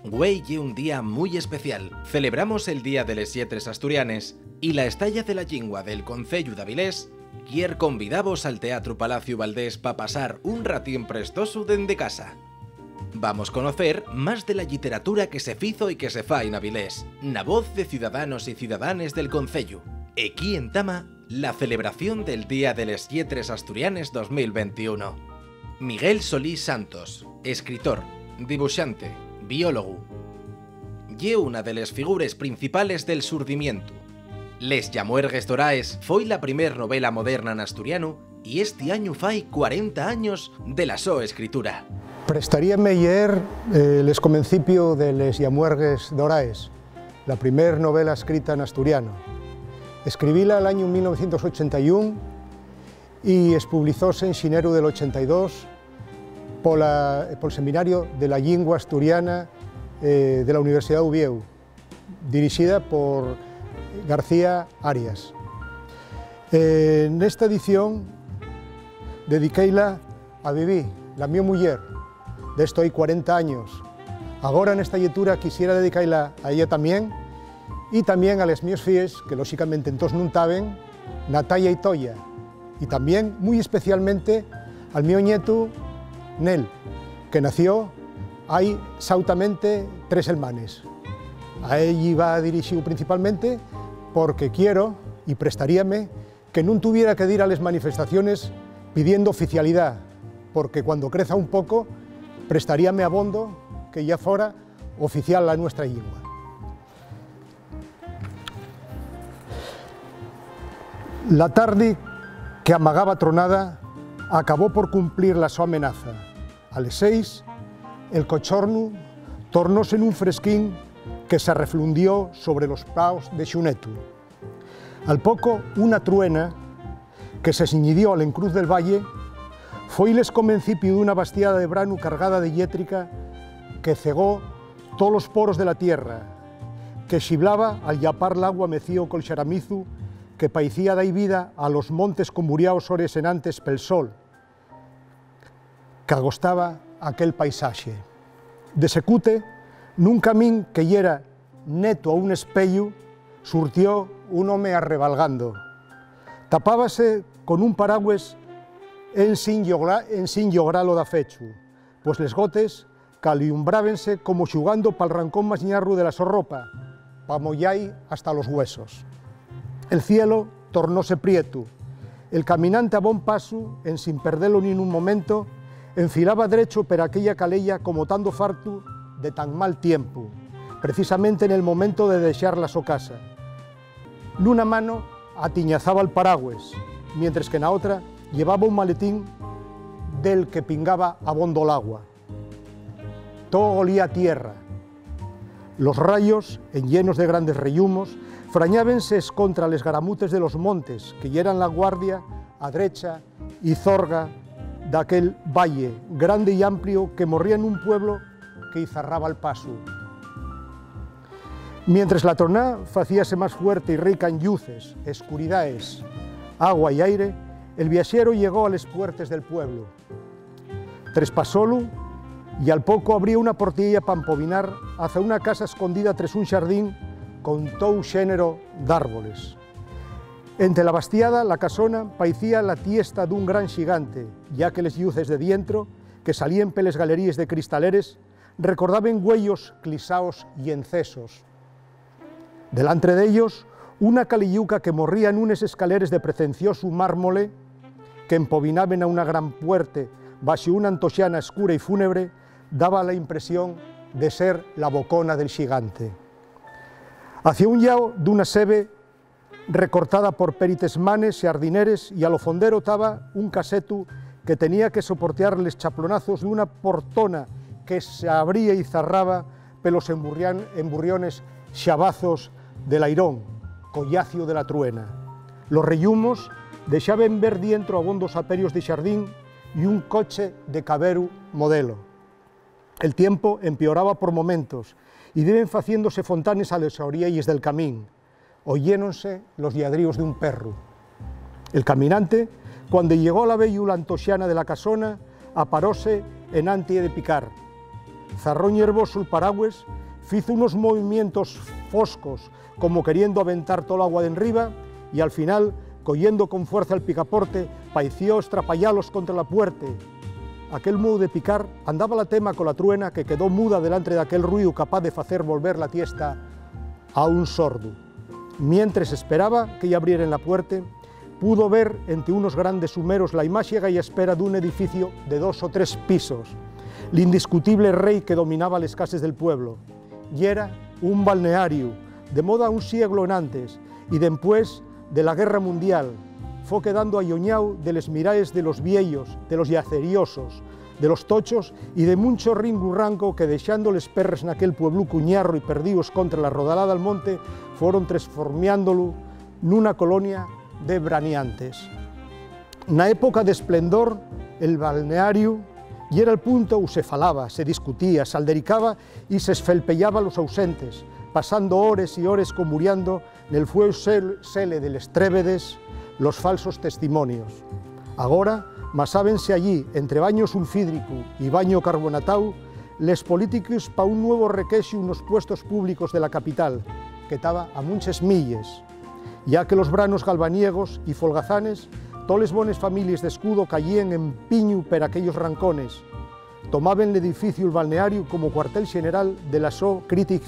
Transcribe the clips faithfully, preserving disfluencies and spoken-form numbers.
Güei ye un día mui especial. Celebramos el Día de les Lletres Asturianes y la Estalla de la Llingua del Conceyu d'Avilés quier convidavos al Teatru Palaciu Valdés pa pasar un ratín prestosu dende casa. Vamos conocer más de la lliteratura que se fizo y que se fai n'Avilés, na voz de ciudadanos y ciudadanes del conceyu. Equí entama la celebración del Día de les Lletres Asturianes dos mil ventiún. Miguel Solís Santos, escritor, dibuxante, biólogu, ye una de les figures principales del Surdimientu. Les Llamuergues Doraes foi la primer novela moderna n'asturianu y esti añu fai cuarenta años de la so escritura. Prestaríame lleer, eh, l'escomencipiu de Les Llamuergues Doraes, la primer novela escrita n'asturianu. Escribíla l'añu mil novecientos ochenta y un y espublizóse en xineru del ochenta y dos pola, pol Seminario de la Llingua Asturiana, eh, de la Universidá d'Uviéu, dirixida por García Arias. Eh, nesta edición dediquéila a Viví, la mio muyer, d'esto hai cuarenta años. Agora, nesta llectura, quisiera dedicaila a ella tamién, y tamién a les míos fíes, que lóxicamente entós nun taben, Natalia y Toya, y tamién, mui especialmente, al mio nietu, Nel, que nació hai sautamente tres selmanes. A elli va dirixíu principalmente porque quiero, y prestaríame, que nun tuviera que dir a les manifestaciones pidiendo oficialidá, porque cuando creza un poco, prestaríame abondo que yá fora oficial la nuestra llingua. La tardi, que amagaba tronada, acabó por cumplir la so amenaza. A les seis, el cochornu tornóse nun fresquín que s'arreflundió sobre los praos de Xunetu. Al poco, una truena que se siñidió a l'encruz del valle foi l'escomencipiu d'una bastiada de branu cargada de llétrica que cegó tolos poros de la tierra, que xiblaba al llapar l'agua mecío col xaramizu que paicía dai vida a los montes conburiaos hores enantes pel sol, qu'agostaba aquel paisaxe. De secute, nun camín que yera neto a un espeyu, surtió un home arrebalgando. Tapábase con un paragües ensin llogra-, ensin llogralo dafechu, pues les gotes calumbrábense como xugando pal rancón más ñarru de la so ropa, p'amollái hasta los güesos. El cielo tornóse prietu. El caminante a bon pasu, ensin perdelo nin un momento, enfilaba drecho per aquella caleya como tando fartu de tan mal tiempu, precisamente nel momento de dexar la so casa. Nuna mano atiñazaba'l paragües, mientres que na otra llevaba un maletín del que pingaba abondo l'agua. Too golía tierra. Los rayos, enllenos de grandes rellumos, frañábense escontra les garamutes de los montes, que yeran la guardia adrecha y zorga d'aquel valle grande y amplio que morría nun pueblo que-y zarraba'l pasu. Mientres la troná facíase más fuerte y rica en lluces, escuridaes, agua y aire, el viaxeru llegó a les puertes del pueblo. Trespasólu, y al poco abría una portiella pa empobinar hacia una casa escondida tres un xardín con tou xénero d'árboles. Ente la bastiada, la casona paicía la tiesta d'un gran xigante, ya que les lluces de dientro, que salíen peles galeríes de cristaleres, recordaben güeyos clisaos y encesos. Delantre d'ellos, una caleyuca que morría nunes escaleres de pretenciosu mármole, qu'empobinaben a una gran puerte baxo una antoxana escura y fúnebre, daba la impresión de ser la bocona del xigante. Hacia un llau d'una sebe recortada por perites manes xardineres, y a lo fondero taba un casetu que tenía que soportiar les chaplonazos d'una portona que s'abría y zarraba pelos emburrian-, emburriones xabazos del airón, collacio de la truena. Los rellumos dexaben ver dientro abondos aperios de xardín y un coche de caberu modelo. El tiempo empeoraba por momentos, y diben faciéndose fontanes a les orielles del camín, oyéronse los lladríos d'un perru. El caminante, cuando llegó a la beyula antoxana de la casona, aparóse enantie de picar. Zarrón yerboso'l paragües fizo unos movimientos foscos, como queriendo aventar tola agua d'enriba, y al final, coyendo con fuerza el picaporte, paició estrapayalos contra la puerte. Aquel mou de picar andaba la tema cola truena que quedó muda delantre d'aquel ruíu capaz de facer volver la tiesta a un sordu. Mientres esperaba que-y abrieren la puerte, pudo ver ente unos grandes humeros la imaxe gayespera d'un edificio de dos o tres pisos, l'indiscutible rei que dominaba les cases del pueblo. Yera un balneariu, de moda un sieglo enantes, y dempués de la Guerra Mundial, fo quedando alloñáu de les miraes de los vieyos, de los yaceriosos, de los tochos y de muncho ringurranco que, dexando les perres naquel pueblucu ñarro y perdíu escontra la rodalá del monte, foron tresformiándolu nuna colonia de braniantes. Na época d'esplendor, el balneariu yera'l punto où se falaba, se discutía, s'aldericaba y s'esfelpeyaba los ausentes, pasando hores y hores comuriando nel fueu sel-, sele de les trébedes, los falsos testimonios. Agora, masábense allí, entre baño sulfídricu y baño carbonatao, les polítiques pa un nuevo requexu nos puestos públicos de la capital, que taba a munches milles, ya que los branos galvaniegos y folgazanes, toles bones families d'Escudo cayíen en piñu per aquellos rancones. Tomaben l'edificiu'l balneariu como cuartel xeneral de la so crític-,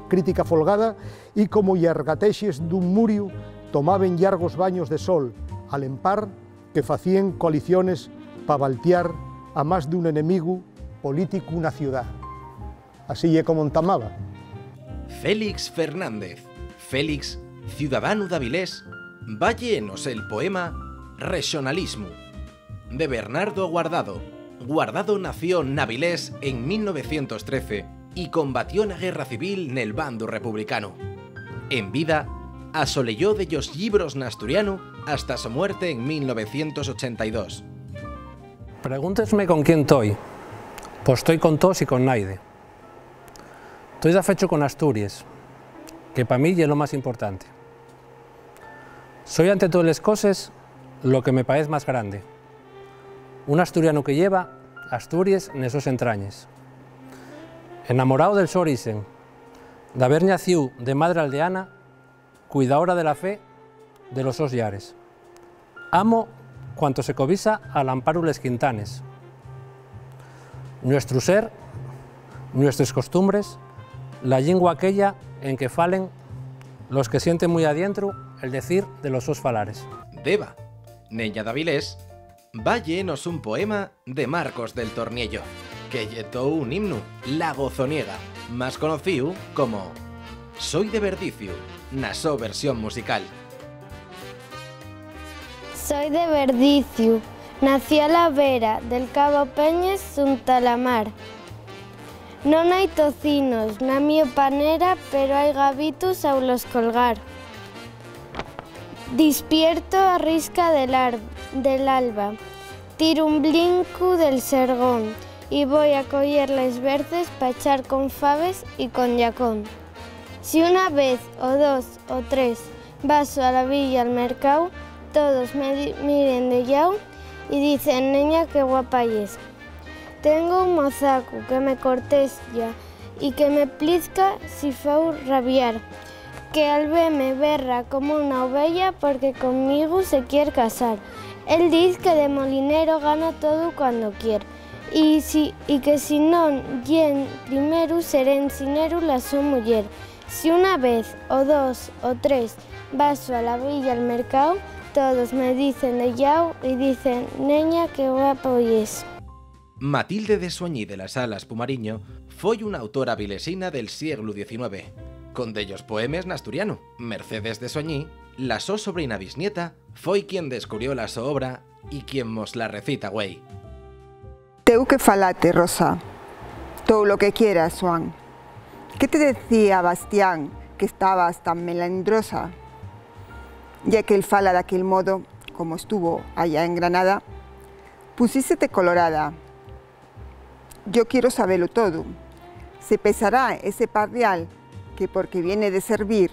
crítica folgada y como llargatexes d'un muriu tomaben llargos baños de sol, al empar que facíen coaliciones pa baltiar a más d'un enemigu políticu na ciudá. Así ye como entamaba. Félix Fernández, Félix, ciudadanu d'Avilés, va lleenos el poema Rexonalismu, de Bernardo Guardado. Guardado nació n'Avilés en mil novecientos trece y combatió na Guerra Civil nel bandu republicanu. En vida, asoleyó dellos llibros n'asturianu hasta so muerte en mil novecientos ochenta y dos. Pregúntesme con quién toi. Pos toi con toos y con naide. Toi dafechu con Asturies, que pa mí ye lo más importante. Soi ante toles coses lo que me paez más grande. Un asturianu que lleva Asturies nes sos entrañes. Enamorao del so orixen, d'haber ñacíu de madre aldeana, cuidaora de la fe de los sos llares. Amo cuanto se cobisa al amparu les quintanes. Nuestru ser, nuestres costumbres, la llingua aquella en que falen los que sienten mui adientru el decir de los sos falares. Deva, neña d'Avilés, va lleenos un poema de Marcos del Torniello, que ye tou un himnu, La Gozoniega, más conocíu como Soi de Verdiciu, na so versión musical. Soi de Verdiciu, nací a la vera del Cabo Peñes, xunta la mar. Non hai tocinos na mio panera, pero hai gavitus au los colgar. Dispierto a risca del ar-, del alba, tiro un blincu del sergón y voi a coyer les berces pa echar con faves y con llacón. Si una vez o dos o tres vaso a la villa al mercáu, todos me di-, miren de llau y dicen: "Neña, qué guapa yes". Tengo un mozacu que me cortesia y que me plizca si fau rabiar, que al veme berra como una ovella porque conmigo se quier casar. Él diz que de molinero gana todo cuando quier, y si, y que si non yen primero seré ensinero la so muyer. Si una vez, o dos, o tres, vaso a la villa al mercáu, todos me dicen de llau y dicen: "Neña, qué guapo yes". Matilde de Suañí de las Alas Pumariño foi una autora vilesina del sieglu diecinueve, con dellos poemes n'asturianu. Mercedes de Suañí, la so sobrina bisnieta, foi quien descubrió la so obra y quien mos la recita güei. Teu que falate, Rosa, tou lo que quieras, Xuan. ¿Qué te decía Bastián que estabas tan melandrosa? Ya que él fala d'aquel modo, como estuvo allá en Granada, pusístete colorada. Yo quiero sabelo todo. Se pesará ese parrial que porque viene de servir,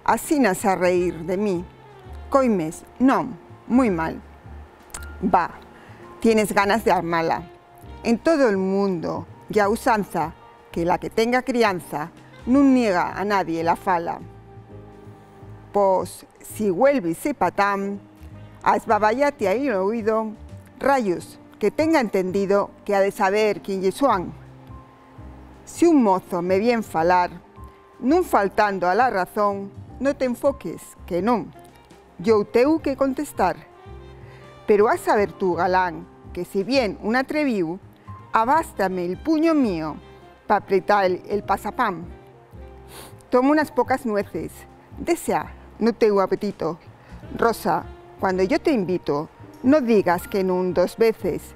asina s'ha reír de mí. Coimes, non, mui mal. Va, tienes ganas de armala. En todo el mundo ya usanza que la que tenga crianza nun niega a nadie la fala. Pos, si güelvis si patán, a esbabayate-y al oído, rayos, que tenga entendido que ha de saber quién ye Xuan. Si un mozo me vien falar, nun faltando a la razón, no t'enfoques, que non, yo-u teu que contestar. Pero has saber tu, galán, que si vien un atrevíu, abástame'l puño mío p'apretar el, el pasapán. Toma unas pocas nueces, dexa, no teu apetito. Rosa, cuando yo te invito, no digas que nun dos veces.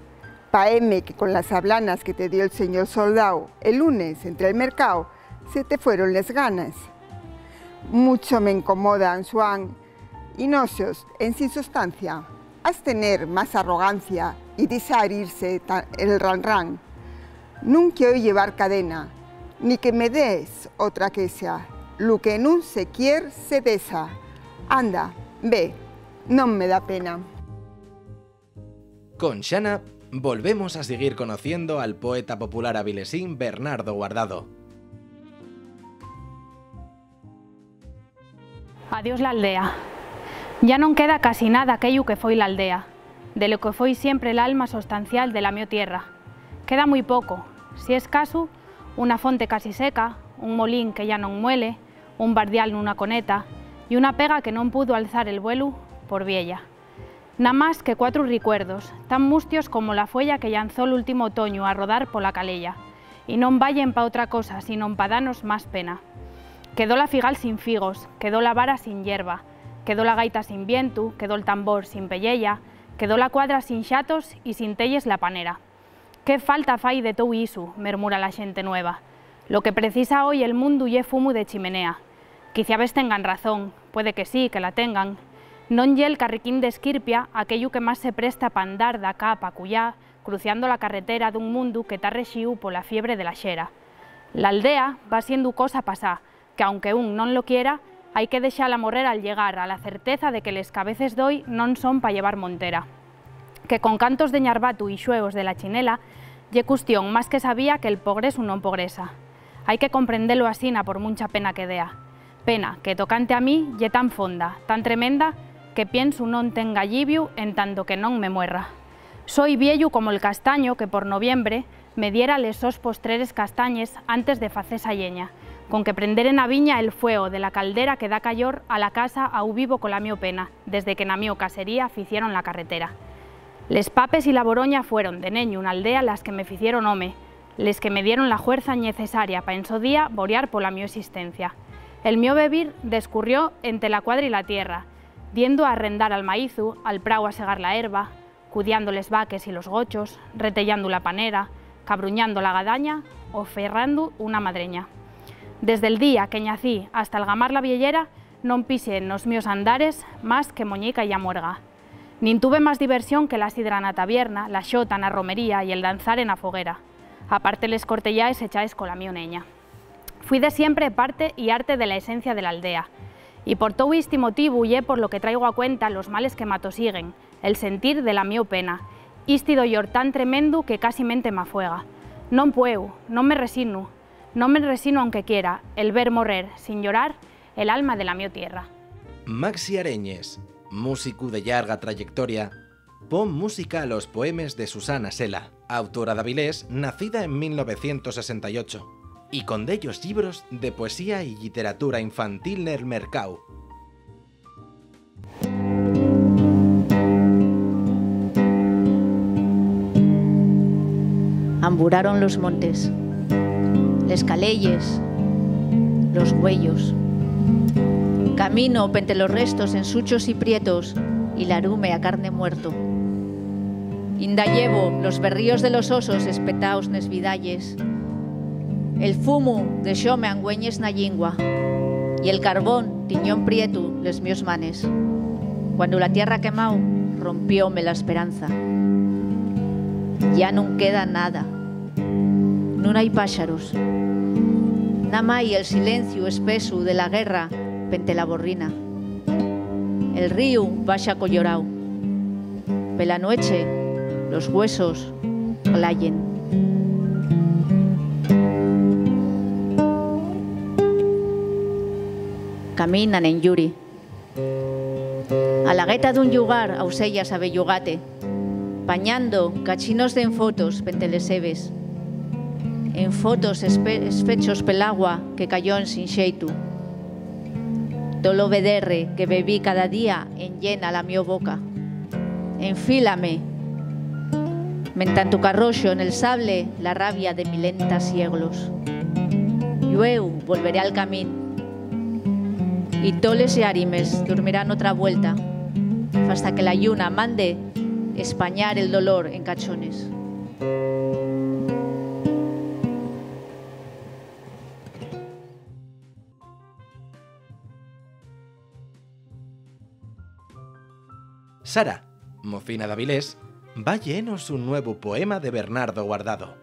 Paéme que con las ablanas que te dio el señor soldao el lunes entre el mercao se te fueron les ganas. Mucho me encomodan, Xuan, y noxos ensin sustancia. Has tener más arrogancia y dixar irse ta-, el ran-ran. Nun quiero llevar cadena, ni que me des otra quexa. Lu que nun se quier, se dexa. Anda, ve, non me da pena. Con Xana volvemos a seguir conociendo al poeta popular avilesín Bernardo Guardado. Adiós l'aldea. Ya non queda casi nada aquello que foi l'aldea, de lo que foi siempre l'alma sostancial de la mio tierra. Queda mui poco, si es casu, una fonte casi seca, un molín que ya non muele, un bardial nuna coneta, y una pega que non pudo alzar el vuelu por vieya. Namás que cuatro ricuerdos, tan mustios como la fueya que llanzó l'últimu otoñu a rodar pola caleya, y non vayen pa otra cosa, sinon pa danos más pena. Quedó la figal sin figos, quedó la vara sin yerba, quedó la gaita sin vientu, quedó'l tambor sin pelleya, quedó la cuadra sin xatos y sin teyes la panera. Qué falta fai de tou isu, mermura la xente nueva. Lo que precisa hoi el mundu ye fumu de chimenea. Quiciabes tengan razón, puede que sí, que la tengan. Non ye'l carriquín d'esquirpia aquello que más se presta p'andar d'acá p'acullá, cruciando la carretera d'un mundu que ta rexíu pola fiebre de la xera. L'aldea va siendo cosa pasá, qu'aunque un non lo quiera, hai que dexala morrer al llegar a la certeza de que les cabeces d'hoi non son pa llevar montera. Que con cantos de ñarbatu y xuegos de la chinela, ye custión más que sabía que'l pogresu non pogresa. Hai que comprendelo asina por muncha pena que dea. Pena que, tocante a mí, ye tan fonda, tan tremenda, que piensu non tenga lliviu en tanto que non me muerra. Soi vieyu como'l castaño que por noviembre me diera les sos postreres castañes antes de facer sa lleña, con que prendere na viña el fueo de la caldera que da calor a la casa, au vivo cola mio pena, desde que na mio casería ficieron la carretera. Les papes y la boroña fueron, de neñu, n'aldea, las que me ficieron home, les que me dieron la huerza ñecesaria pa en so día boriar pola mio esistencia. El mio vevir descurrió ente la cuadra y la tierra, diendo a arrendar al maízu, al prau a segar la herba, cudiando les vaques y los gochos, reteyando la panera, cabruñando la gadaña o ferrando una madreña. Desde'l día que ñací hasta algamar la vieyera, non pixé nos mios andares más que moñica y llamuerga. Nin tuve más diversión que la sidra na tabierna, la xota na romería y el danzar ena foguera, aparte les cortellaes echaes cola mio neña. Fui de siempre parte y arte de la esencia de l'aldea, y por tou isti motivu ye por lo que traigo a cuenta los males que m'atosiguen, el sentir de la mio pena, isti doyor tan tremendu que casi mente m'afuega. Non pueu, non me resinu, non me resinu aunque quiera, el ver morrer, sin llorar, el alma de la mio tierra. Maxi Areñes, músicu de llarga trayectoria, pon música a los poemes de Susana Sela, autora d'avilés nacida en mil novecientos sesenta y ocho, y con dellos llibros de poesía y lliteratura infantil nel mercáu. Amburaron los montes, les caleyes, los güeyos. Camino pente los restos ensuchos y prietos, y larume a carne muerto. Inda llevo los berríos de los osos espetaos nes vidalles. El fumu dexóme angüeñes na llingua, y el carbón tiñó en prietu les mios manes. Cuando la tierra quemao, rompióme la esperanza. Ya nun queda nada. Nun hai páxaros. Namái el silenciu espesu de la guerra pente la borrina. El ríu baxa coyorao. Pela nueche, los güesos glayen. Camina n'en Yuri. A la gueta d'un llugar auséyase a bellugate, pañando cachinos d'enfotos pente les sebes, enfotos espe-, esfechos pel agua que cayó ensin xeitu. Tolo bederre que bebí cada día enllena la mio boca. Enfílame, mentantu qu'arroxo nel sable la rabia de milenta sieglos. Llueu volveré al camín, y toles llárimes durmirán otra vuelta, fasta que la lluna mande españar el dolor en cachones. Sara, mocina d'Avilés, va lleenos un nuevu poema de Bernardo Guardado.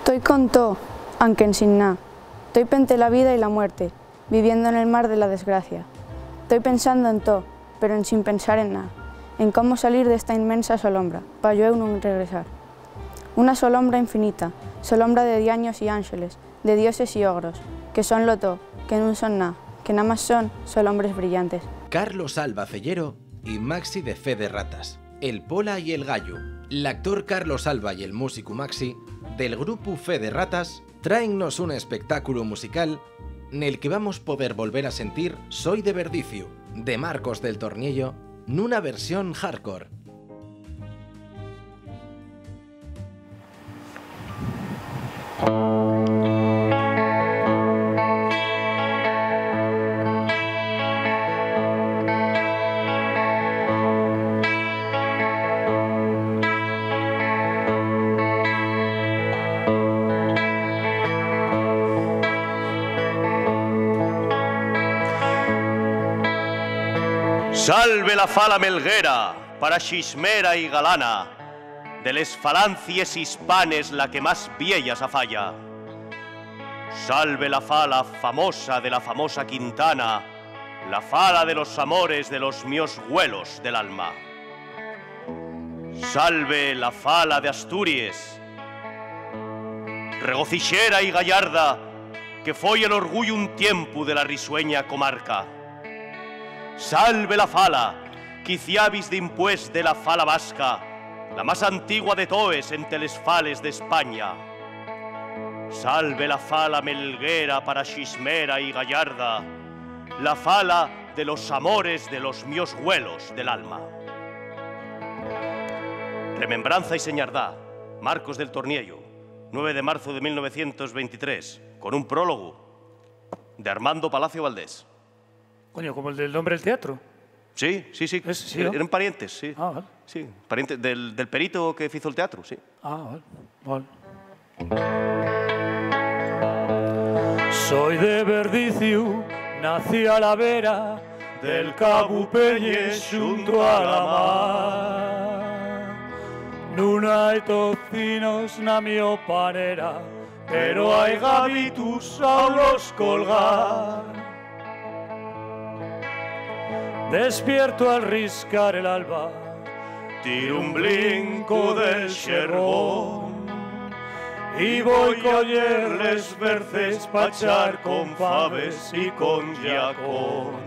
Toi con to, anque ensin na. Toi pente la vida y la muerte, viviendo nel mar de la desgracia. Toi pensando en to, pero ensin pensar en na. En cómo salir d'esta inmensa solombra, pa llueu nun regresar. Una solombra infinita, solombra de diaños y ánxeles, de dioses y ogros, que son lo to, que nun son na, que namás son solombres brillantes. Carlos Alba Cellero y Maxi de Fe de Ratas. El Pola y el Gallu. L'actor Carlos Alba y el músicu Maxi, del grupu Fe de Ratas, tráennos un espectáculu musical nel que vamos poder volver a sentir Soi de Verdiciu, de Marcos del Torniello, nuna versión hardcore. Salve la fala melguera, paraxismera y galana, de les falancies hispanes la que más vieya s'afaya. Salve la fala famosa de la famosa Quintana, la fala de los amores de los mios güelos del alma. Salve la fala d'Asturies, regocixera y gallarda, que foi el orgullu un tiempu de la risueña comarca. Salve la fala, quiciabis dimpués de la fala vasca, la más antigua de toes ente les fales d'España. Salve la fala melguera, paraxismera y gallarda, la fala de los amores de los mios güelos del alma. Remembranza y señardá, Marcos del Torniello, nueve de marzo de mil novecientos veintitrés, con un prólogu de Armando Palacio Valdés. Coño, como el del nombre del teatro. Sí, sí, sí. Ese sí, Er- ¿no? Eran parientes, sí. Ah, vale. Sí, pariente del, del perito que fizo el teatro, sí. Ah, vale, vale. Soi de Verdiciu, nací a la vera del Cabu Peñes xunto a la mar. Nun hai tocinos na mio panera, pero hai gavitus a ulos colgar. Despierto al riscar el alba, tiro un blinco del xergón y voi coller les berces pa char con faves y con llacón.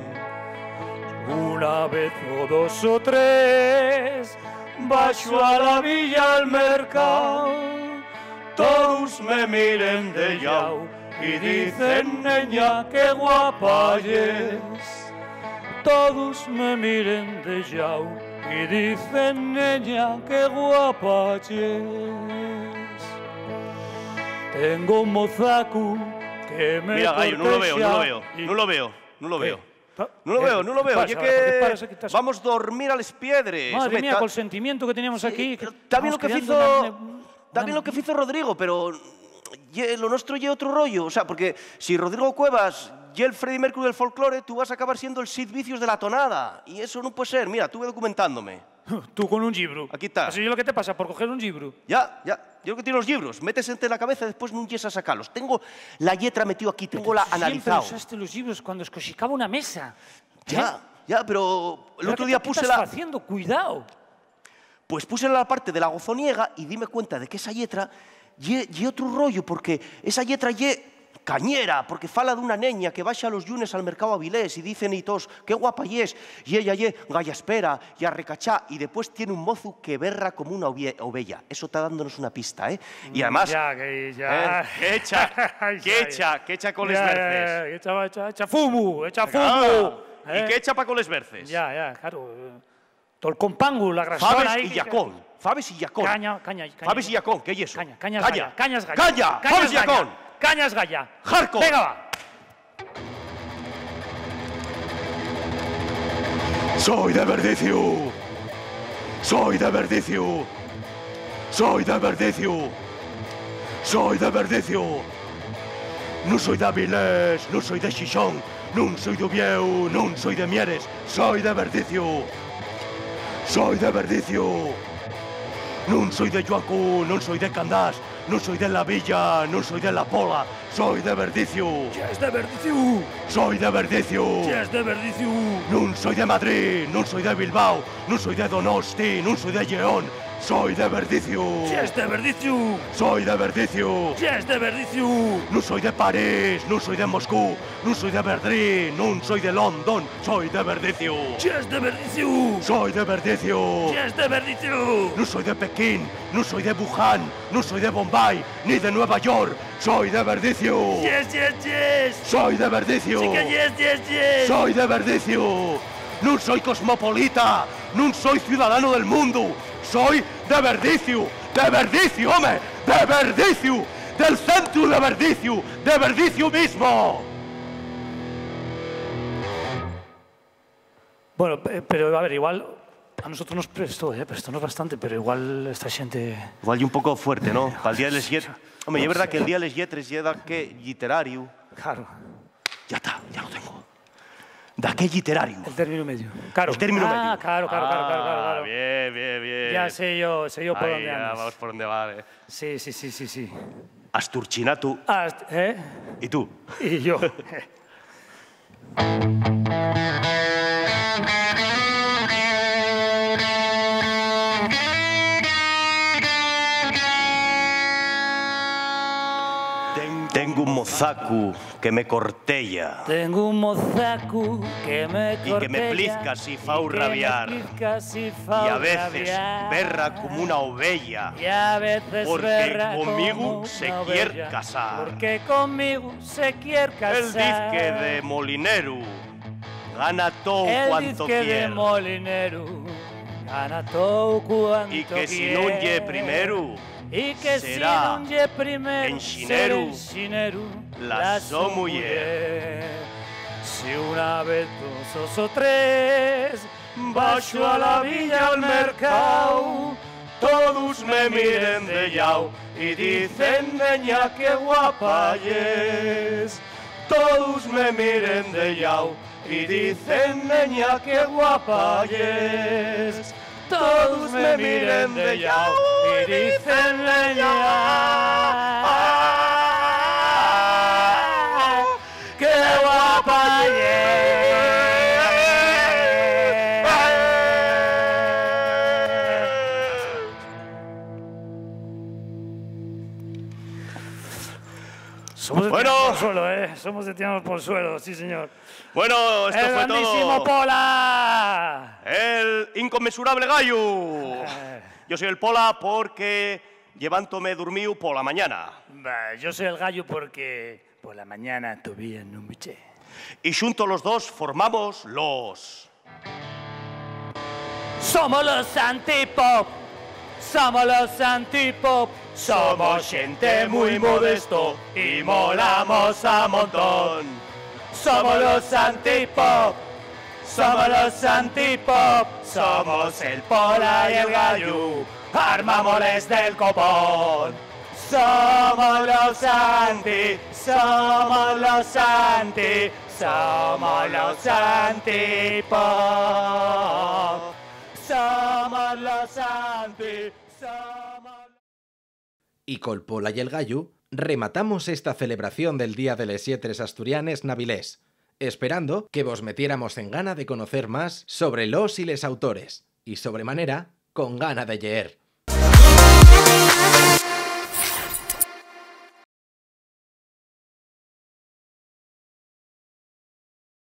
Una vez o dos o tres, baxo a la villa al mercao, todos me miren de llau y dicen: "Neña, qué guapa yes". Todos me miren de llau y dicen: "Neña, qué guapa yes". Tengo un mozacu que me Mira, Gallo, nun lo veo, nun lo veo, cortexa y nun lo veo, nun lo ¿Qué? veo. Pa- Nun lo ¿Qué? veo, nun lo ¿Qué pasa? Ye ¿Qué que pasa? ¿Qué pasa? Vamos dormir a les piedres. Madre Home, mía, ta- col sentimiento que teníamos Sí, aquí. pero también Vamos lo que creando fizo- una- una- También lo que fizo Rodrigo, pero ye- lo nuestro ye otro rollo. O sea, porque si Rodrigo Cuevas ye el Freddie Mercury del folclore, tú vas a acabar siendo el Sid Vicious de la tonada. Y eso no puede ser. Mira, tuve documentándome. Tú con un libro. Aquí está. Eso es lo que te pasa por coger un libro. Ya, ya. Yo lo que tiene los libros, metes entre la cabeza y después no llegas a sacarlos. Tengo la letra metido aquí, tengo la Siempre analizado. Usaste los libros cuando escoxicaba una mesa. Ya, ya, pero el Pero otro ¿qué día te- qué puse estás la... haciendo? Cuidado. Pues puse la parte de la gozoniega y dime cuenta de que esa letra ye, ye otro rollo, porque esa letra ye Cañera, porque fala d'una neña que baxa los llunes al mercáu Avilés y dicen-y toos: "Qué guapa yes", y ella ye gallaspera y arrecachá, y depués tien un mozu que berra como una ovie-, oveya. Eso ta dándonos una pista, ¿eh? Y además, ya, que, ya. ¿Eh? Que echa, que echa, que echa coles berces. Ya, ya, ya, echa, echa, echa fumu, echa fumu. Ah, ¿y qué echa pa coles berces? Ya, ya, claro. Tol compangu, la grasona. Faves y yacón. Faves y yacón. Caña, caña, caña. Faves y yacón, ¿qué ye eso? Caña, caña, caña, caña, caña, faves y yacón. Caña es gaya. Hardcore. Venga, va. Soi de Verdiciu. Soi de Verdiciu. Soi de Verdiciu. Soi de Verdiciu. Nun soi d'Avilés, nun soi de Xixón, nun soi d'Uviéu, nun soi de Mieres, soi de Verdiciu. Soi de Verdiciu. Nun soi de Lluacu, nun soi de Candás, nun soi de La Villa, nun soi de La Pola, soi de Verdiciu. Yes de Verdiciu. Soi de Verdiciu. Yes de Verdiciu. Nun soi de Madrid, nun soi de Bilbao, nun soi de Donosti, nun soi de Lleón, soi de Verdiciu. Yes de Verdiciu. Soi de Verdiciu. Yes de Verdiciu. Nun soi de París, nun soi de Moscú, nun soi de Berlín, nun soi de London, soi de Verdiciu. Yes de Verdiciu. Soi de Verdiciu. Yes de Verdiciu. Nun soi de Pekín, nun soi de Wuhan, nun soi de Bombay, ni de Nueva York, soi de Verdiciu. Yes, yes, yes. Soi de Verdiciu. Sí que yes, yes, yes. Soi de Verdiciu. Nun soi cosmopolita, nun soi ciudadano del mundu, soi de Verdiciu, de Verdiciu, home, de Verdiciu, del centru de Verdiciu, de Verdiciu mismo. Bueno, pe-, pero a ver, igual a nosotros nos prestó, eh, prestónos bastante, pero igual esta xente... Igual ye un poco fuerte, ¿no? Pal Día de les Llet-, home, ye verdá que el Día de les Lletres ye daqué lliterariu. Claro. Ya ta, ya lo tengo. Daqué lliterariu. El términu mediu. Claro. El términu mediu. Ah, claro, claro, claro, claro, claro, claro. Ah, bien, bien, bien. Ya sé yo, sé yo por dónde andas. Ahí ya vamos por dónde va, eh. Sí, sí, sí, sí, sí. Asturchinatu. Ast-, ¿eh? ¿Y tú? Y yo. Ten-, tengo un mozacu que me corteya. Tengo un mozacu que me corteya. Y que me plizca si fau rabiar. Y que me plizca si fau rabiar. Y a veces berra como una oveya. Y a veces berra como una oveya. Porque conmigo se quier casar. Porque conmigo se quier casar. El diz que de molineru gana tou cuanto quier. El diz que de molineru gana tou cuanto quier. Y que si nun ye primeru, y que si nun ye primeru, será enxineru, enxineru la so muyer. Si una vez dos o tres baxo a la villa al mercáu, todos me miren de llau y dicen: "Neña, qué guapa yes". Todos me miren de llau y dicen: "Neña, qué guapa yes". Todos me miren de llau y dicen: "Neña, qué guapa yes". Somos de... Bueno. Tiranos pol suelo, ¿eh? Somos de tiranos pol suelo, sí, señor. Bueno, esto fue todo. El grandísimo Pola. El inconmensurable Gayu. Eh. Yo soy el Pola porque llevántome durmíu pola mañana. Bah, yo soy el Gayu porque pola mañana tovía nun biché. Y xunto los dos formamos los... Somos los Antipop, somos los Antipop, somos xente mui modesto y molamos a montón. Somos los Antipop, somos los Antipop, somos el Pola y el Gayu, armámosles del copón. Somos los Anti, somos los Anti, somos los Antipop. Somos los Anti, somos... Y col Pola y el Gayu rematamos esta celebración del Día de les Lletres Asturianes n'Avilés, esperando que vos metiéramos en gana de conocer más sobre los y les autores, y sobremanera, con gana de lleer.